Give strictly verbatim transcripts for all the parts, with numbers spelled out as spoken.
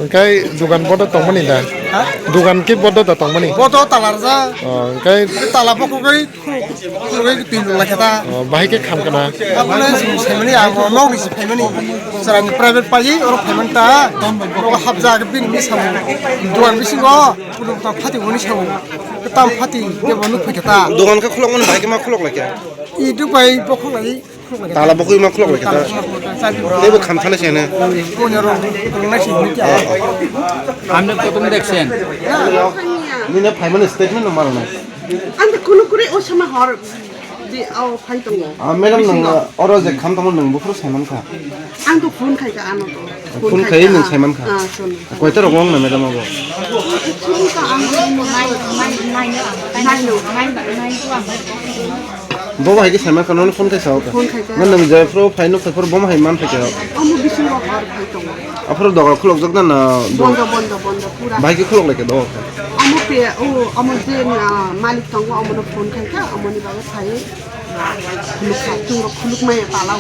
Hwnkhe dugan bodo tongmani da? Ha? Dugan khe bodo da tongmani? Bodo talarjak. Oh, hwnkhe tala bokogwi khulugwi twi rwlai kha ta. Oh, bahai khe kham kana? Abole simi semani abo nokni se phaimani. Chwraini private payi oro phaimani ta. Nogo hapjak bini misa dugan bisingo. Kudu tam phati hwnwi sao. Tam phati tebo nuk phai kha ta. Dugan khe khulokmani bahai khe ma khulok lai kha? Idu bai bokhok lai. Tala bokwi ma khulok lai kha ta. Tebo kham thana se na. Konyarok tongnai se hwnwi khe. Amne kutung deksen. Nini phaimani statement no mano na. Ang to kuno kuri o sama hor di o phai tongo. Ah, madam, nang oro je kham tongmo nang buphuru saiman kha. Ang to phone khai ka ano to. Phone khai nang saiman kha. Ah, phone. Koita rok wng na madam abo? Actually to ang nai nai nai nai nai nai nai Bo hai khe saiman kha, nono phone khai sao kha. Phone khai kha. Na nang je phuru phai nuk phai phuru bo hai man phai kha. Omo bisingo hor phai tongo. Aphuru doga khulok jak na na do. Bondo, bondo, bondo, pura. Bahai khe khulok lai kha do. Omo pe, o, omo je, ah, malik tongo, omo no phone khai kha, omo ni bagwi phai. Khuluk kha, chwng rok khuluk maya palao.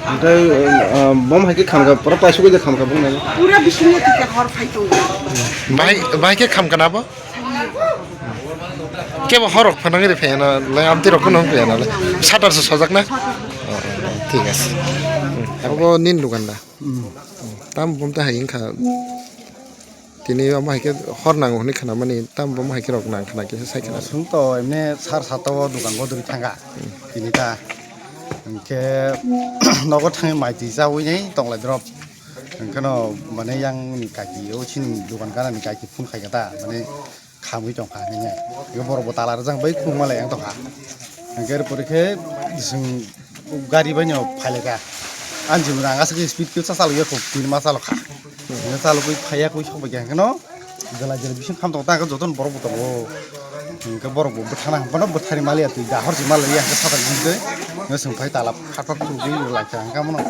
Hwnkhe, ah, bo hai khe kham kha, pura paisugwi de kham kha bo nai. Pura bisingo thik kha hor phai tongo. Bahai, bahai khe kham kha na bo? Kebo horok phanang ri phayana, lai amtwi rok no phayana, lai satar se sojak na? Oh, oh, thik ase. Hmm. Abo nin dukan da? Hmm. Tam bom ta hai wngkha. Tini omo hai khe hor nango hwnwi khna mani, tam bom hai khe rok nang khna kisa sai khna. Sung to emne sar sato o dukan bo duri thanga. Hmm. Tini ta. Hwnkhe nogo thangwi mai twi chawi nai tong lai drop. Hwnkhe no mane yang ni kaki o chini dukan gana ni kaki phone khai kha ta. Mane khamwi tong kha hinwi. Ego borok bo tala rwjak bai khulukma lai yang tong kha. Hwnkhe er pore khe chwng gari bai no phai lai kha. Ani jwng rang aswk speed khe cha chalok ya kho, pin ma chalok kha. Hwnkhe chalok bai phai ya kho sok bai kha hwnkhe no jela jela bising kham tong ta hwnkhe joto no borok bo tongo. Hwnkhe borok bo bwthana hwn phano bwthari mali ya twi dahor se mali ya hwnkhe satak jin twi hwnkhe chwng phai tala phat phat khulugwi lai kha hwnkhe amo no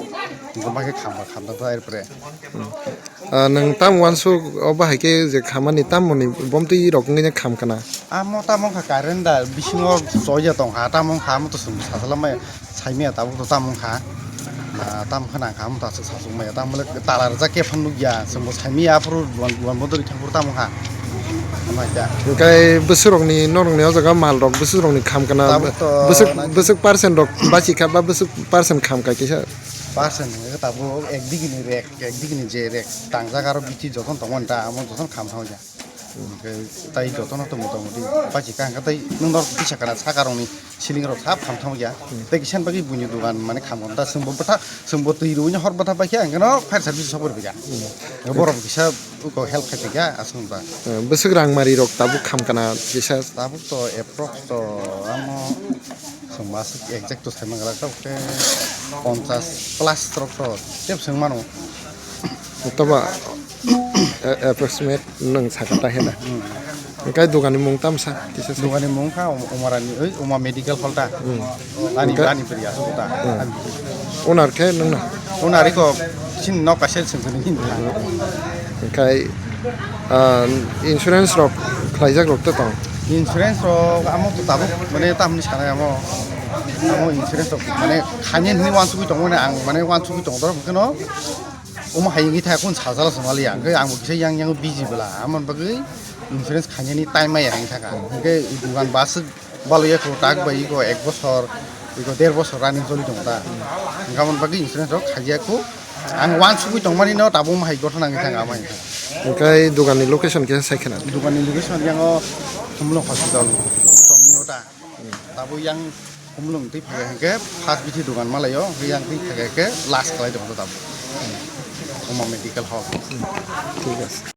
hwnkhe ma khe kham ba kham ta er pore. Ah, nwng tamo uansuk o bahai khe je khamani tamoni bomtwi rok wngwi kham kana? Amo tamo wngkha current da bisingo choya tongkha, tamo wngkha amo to chwng sasalamaya saimaya tabuk to tamo wngkha. Ah, tamo wngkha nangkha amo to aswk sasuk maya tamo le tala rwjak khe phano nukya chwngbo saimaya aphuru duan duan bodol thangphuru tamo wngkha. Hwnba khe. Hwnkhe bwswk rokni norokni o jaga mal rok bwswk rokni kham kana? Tabuk to bwswk nai- bwswk percent rok bachikha ba bwswk percent kham kai kisa? Percent hwnkhe tabuk ek digi ni rek, ek digi ni je rek tangjak aro bithi jotono tongmani ta, amo jotono kham thangwi kha. Hwnkhe tai jotono to mota moti pachi kha, hwnkhe tai nwng norok kisa kana saka rokni ceiling rok sab kham thangwi kha. Tei kisa bagwi buini dugan mane kham kham ta, chwngbo bwtha, chwngbo twi rwui hor bwtha paikha, hwnkhe no fire service sok rwui kha. Borok kisa uko help khai paikha, aswk wngkha. Bwswk rang mari rok tabuk kham kana kisa? Tabuk to approx to amo Tongma aswk exact to sai manglak, tabuk khe ponchas plus rok to tep swng mano. Toba, a-, approximate nwng sakha ta hena. Hmm. Hwnkhe dogani mung tamsa kisa sa. Dogani mung kha Om-, Omarani, oi, Oma Medical Hall ta. Hmm. Ani, hwnkhe ani pria aswk ta. Hmm. Ani. Owner khe nwng na? Owner iko sin nok kaisa swng khe nini. Hwnkhe, ah, insurance rok khlaijak rok to tong? Insurance rok amo to tabuk mane tamni sanai amo, amo insurance rok mane khaini hwnwi wansugwi tongo mane ang mane wansugwi tongo borok hwnkhe no omo hai wngwi thaya kunu sajala se maliya hwnkhe ang bo kisa yang yang busy bwla amoni bagwi insurance khainani time maya wngwi thaka hwnkhe dugan bo aswk. Balo ya ko tak bai iko ek bosor, iko der bosor running choli tongo ta. Hingke aboni bagwi insurance rok khaiya ko. Ang wansugwi tongmani no tabuk hai gotha nangwi thang amai. Hingke dogan ni location kisa sai khna. Dogan ni location yango Humlong hospital chomni o ta. Tabuk yang Humlong twi phai hingke first bithi dogan malayo, yang twi phai ke last khlai tongo tabuk. Oma Medical Hall. Thik ase.